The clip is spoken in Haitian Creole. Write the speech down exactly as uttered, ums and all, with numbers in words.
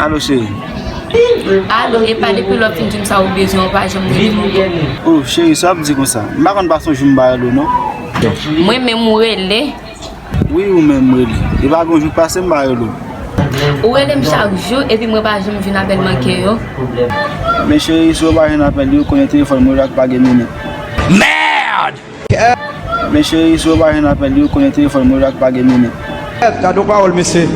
Alo, cheri. Alo, epa depi lè w fin di m sa ou bezwen, ou pa janm rele m ankò. Oh, cheri, sa w ap di konsa? M pa konn pa sonje m ba rele w, non. Mwen menm ou rele. Wi, ou menm m rele. E pa gon jou k pase m pa rele w. Ou rele m chak jou, epi mwen pa janm jwenn apèl manke yo. Men cheri, si w pa jwenn apèl yo, konnen telefòn mwen la k pa gen minit. Merde! Men cheri, si w pa jwenn apèl yo, konnen telefòn mwen la k pa gen minit. Gade yon pawòl, mesye.